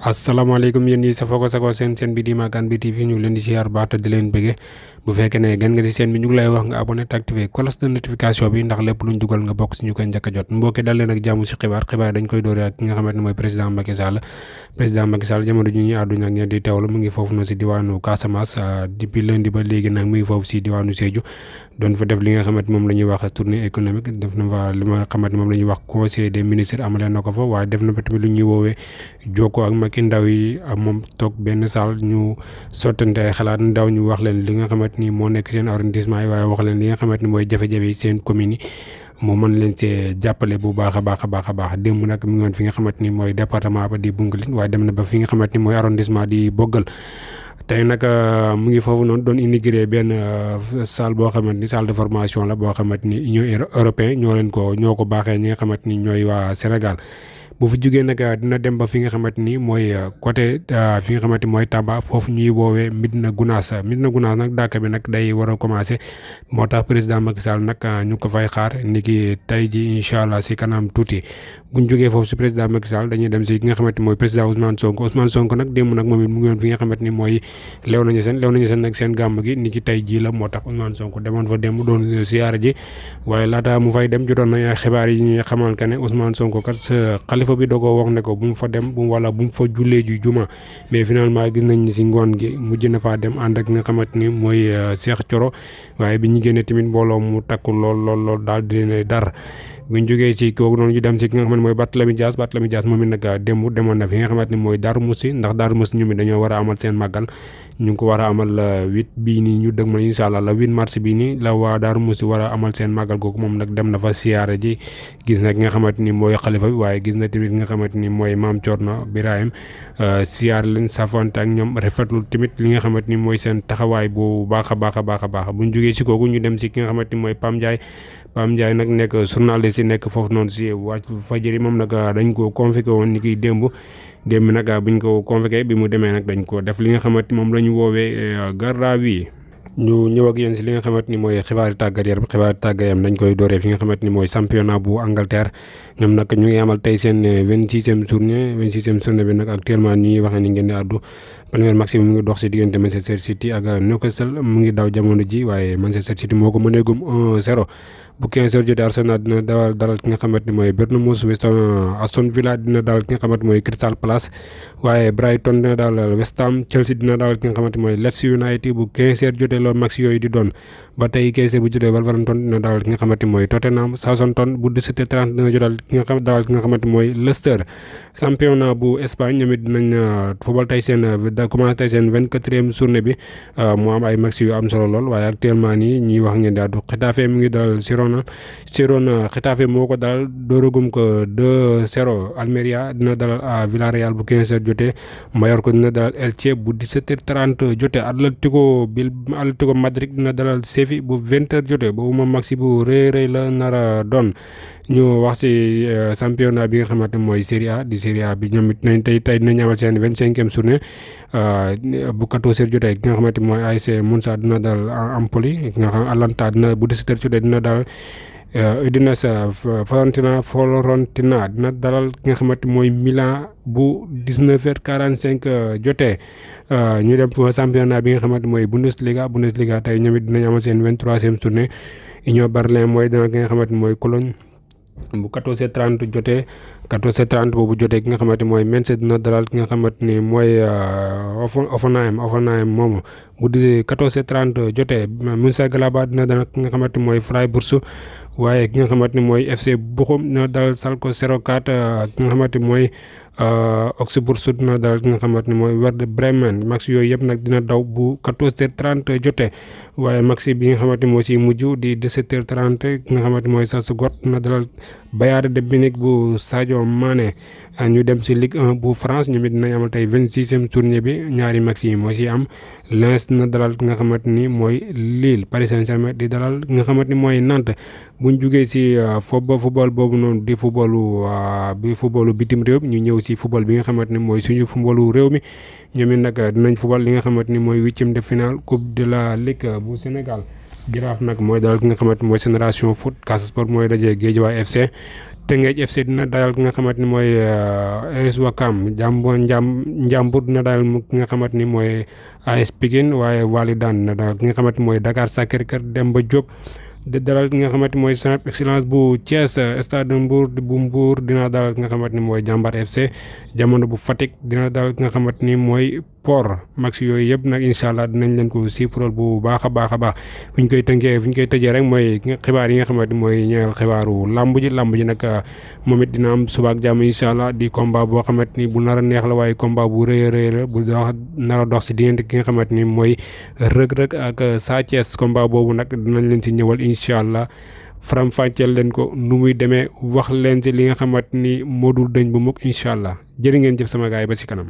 asalaamaaleykum yéen ñi safoo ko sakoo seen bi di Makan bi TV ñu ngi leen di siyaar baax te di leen bëggee bu fekkee ne gan nga ci seen bi ñu ngi lay wax nga abonné te activé cloche de notification bi ndax lépp luñ dugal nga bokk si ñu koy njëkk a jot mbokki dal leen ak jàmm si xibaar dañ koy doore ak ki nga xamante ne mooy président Macky Sall jamono ji ñuy àdduñu ak ngeen di teewlu mu ngi foofu noonu si diwaanu Casamance depuis lundi ba léegi nag mu ngi foofu si diwaanu Sédhiou doon fa def li nga xamante moom la ñuy wax tournée économique def na fa li nga xamante moom la ñuy wax conseil des ministres amalee na ko fa waaye def na fa tamit lu ñuy woowee jokkoo ak Macky ndaw yi ak moom toog benn saal ñu sottante ay xalaat ndaw ñu wax leen li nga xamante ni moo nekk seen arrondissement yi waaye wax leen li nga xamante ni mooy jafe-jafe yi seen commune yi moo mën leen see jàppale bu baax a baax démb nag mi ngi woon fi nga xamante ni mooy département ba di Bounkiling waaye dem na ba fi nga xamante ni mooy arrondissement di Bogal tey nag mu ngi foofu noonu doon inauguré benn salle boo xamante ni salle de formation la boo xamante ni Union européenne ñoo ko baaxee ñi nga xamante ni ñooy waa Sénégal. bu fi jógee nag dina dem ba fi nga xamante ni mooy côté fi nga xamante ni mooy Tamba foofu ñuy woowee Médina Gounass nag dàkk bi nag day war a commencé moo tax président Macky Sall nag ñu ko fay xaar ni ki tey ji incha allah si kanam tuuti buñ jógee foofu si président Macky Sall dañuy dem si ki nga xamante ni mooy président Ousmane Sonko nag démb nag moom it mu ngi woon fi nga xamante ni mooy Léona Niassène nag seen gàmm gi ni ki tey ji la moo tax Ousmane Sonko demoon fa démb doon siyaara ji waaye laata mu fay dem jotoon na xibaar yi ñuy xamal que ne Ousmane Sonko kat xalifa bi doo ko wax ne ko bu mu fa dem bu mu fa jullee ju juma mais finalement gis nañ ni si ngoon gi mujj na faa dem ànd ak nga xamante ni mooy Cheikh Thioro waaye bi ñu génnee tamit mbooloo mu takku lool daal di leen dar buñ jógee si kooku noonu ñu dem si ki nga xamante ni mooy Barthélémy Dias moom it nag démb demoon na fi nga xamante ni mooy Darou Moussi ndax Darou Moussi ñoom it dañoo war a amal seen màggal ñu ngi ko war a amal le 8 bii nii ñu dëgmal incha allah le 8 mars bii nii la waa Darou Moussi war a amal seen màggal googu moom nag dem na fa siyaara ji gis na ki nga xamante ni mooy xalifa bi waaye gis na tamit nga xamante ni mooy Maam Thierno Birahim siyaar leen safante ak ñoom rafetlu tamit li nga xamante ni mooy seen taxawaay bu baax a baax bu ñu jógee si kooku ñu dem si ki nga xamante ni mooy Pam Ndiaye nag nekk journaliste si nekk foofu noonu si Walfadjri moom nag dañ ko convoqué woon ni kiy démb nag buñ ko convoqué bi mu demee nag dañ ko def li nga xamante moom la ñu woowee garde à vue ñu ñëw ak yéen si li nga xamante ni mooy xibaari tàggat yaram dañ koy dooree fi nga xamante ni mooy championnat bu Angleterre ñoom nag ñu ngi amal tey seen 26e journée bi nag actuellement ñuy waxee ni ngeen di àddu premier match bi mu ngi dox si diggante Manchester City ak Newcastle mu ngi daw jamono ji waaye Manchester City moo ko mëneegum 1-0 bu 15h jotee Arsenal dina dalal ki nga xamante ni mooy Bournemouth Aston Villa dina dalal ki nga xamante mooy Crystal Palace waaye Brighton dina dalal West Ham Chelsea dina dalal ki nga xamante mooy Leeds United bu 15h jotee loolu match yooyu di doon ba tey 15h bu jotee Wolverhampton dina dalal ki nga xamante mooy Tottenham Southampton bu 17h30 dina dalal ki nga xamante mooy Leicester championnat bu Espagne ñoom it dinañ football tey seen commencé tey seen 24e journée bi mu am ay match yu am solo lool waaye actuellement nii ñuy wax ngeen di àddu Getafe mu ngi dalal Girona Getafe moo ko dalal dooragum ko 2-0 Almeria dina dalal Villarreal bu 15h jotee Mallorca dina dalal Elche bu 17h30 jotee Atlético Madrid dina dalal Séville bu 20h jotee boobu moom maxi bu rëy la nar a doon ñu wax si championnat bi nga xamante mooy Serie A bi ñoom it nañ tey dinañ amal seen 25e journée bu 14h jotee ki nga xamante mooy AS Monza dina dalal Empoli ki nga xam Atalanta dina bu 17h jotee dina dalal Udinese Fiorentina dina dalal ki nga xamante mooy Milan bu 19h45 jotee ñu dem fa championnat bi nga xamante mooy Bundesliga tey ñoom it dinañ amal seen 23e journée Union Berlin mooy dina ki nga xamante mooy Cologne bu 14h30 jotee 14h30 boobu jotee ki nga xamante mooy Mainz dina dalal ki nga xamante ni mooy Hoffenheim moomu bu 14h30 jotee Mönchengladbach dina dalal ki nga xamante mooy Freiburg waaye ki nga xamante ni mooy FC Bochum dina dalal Schalke 04 ki nga xamante mooy Augsburg dina dalal ki nga xamante ni mooy Werder Bremen match yooyu yëpp nag dina daw bu 14h30 jotee waaye match bi nga xamante moo si mujj di 17h30 ki nga xamante mooy Salzbourg dina dalal Bayern de Munich bu Sadio Mané ñu dem si Ligue 1 bu France ñoom it dinañ amal tey 26e journée bi ñaari match yi moo si am Lens dina dalal ki nga xamante ni mooy Lille Paris Saint-Germain di dalal ki nga xamante ni mooy Nantes buñ jugee si football boobu noonu di footballu bitim réew ñu ñëw si football bi nga xamante ni mooy suñu footballu réew mi ñoom it nag dinañ football li nga xamante ni mooy 8e de finale coupe de la Ligue bu Sénégal Jaraaf nag mooy dalal ki nga xamante ni mooy Génération Foot Casa Sport mooy dajee Guédiawaye FC Teungueth FC dina dalal ki nga xamante ni mooy AS Ouakam. Njàmbur dina dalal ki nga xamante ni mooy AS Pikine waaye Walidane dina dalal ki nga xamante ni mooy Dakar Sacré-Cœur. Demba Diop di dalal ki nga xamante ni mooy Centre Excellence bu Thiès. Stade Mbour bu Mbour dina dalal ki nga xamante ni mooy Jambar FC. Jamono bu Fatick dina dalal ki nga xamante ni mooy Port. Max yooyu yëpp nag incha allah dinañ leen ko suivre bu baax a baax fu ñu koy tëjee rek mooy xibaar yi nga xamante ni mooy ñeel xibaaru lamb ji nag moom it dina am suba ak jàmm incha allah di combat boo xamante ni bu nar a neex la waaye combat bu rëy a rëy la bu nar a dox si diggante ki nga xamante ni mooy Reug ak Sa Thiès. Combat boobu nag dinañ leen si ñëwal incha allah faram-fàcceel leen ko nu muy demee wax leen si li nga xamante ni moo dul dëñ bu mukk incha allah jërë ngeen jëf sama gaay ba si kanam.